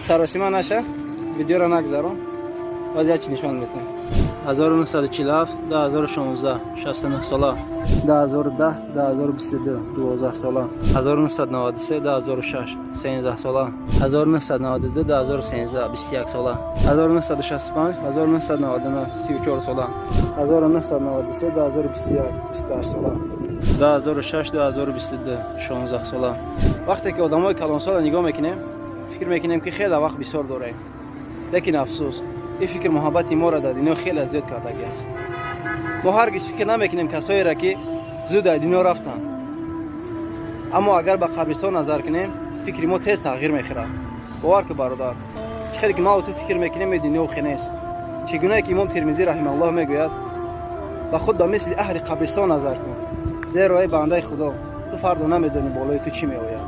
Саросима наша, видеоро нагзарон, боз як чи нишон метам. 1947, 2016, 69 сола. 2010, 2022, 12 сола. 1993, 2006, 13 сола. 1992, 2013, 21 сола. 1965, 1999, 34 сола. 1993, 2021, 28 сола. 2006, 2022, 16 сола. Вақте ки одамои калонсола нигоҳ мекунем, фикр мекунем, ки хеле вақт бисёр дорем, лекин афсӯс, ин фикр муҳаббати моро дар дунё хеле зиёд кардагӣ аст. Мо ҳаргиз фикр намекунем касоеро, ки зуд дар дунё рафтанд, аммо агар ба қабристон назар кунем, фикри мо тез тағйир мехӯрад. Бовар ку, бародар, хеле ки ма ту фикр мекунем, дунё хе нест. Чӣ гунае ки имом Термизӣ раҳимааллоҳ мегӯяд: «Ба худ ба мисли аҳли қабристон назар кун, зеро, эй бандаи Худо, ту фардо намедонӣ болои ту чӣ меояд».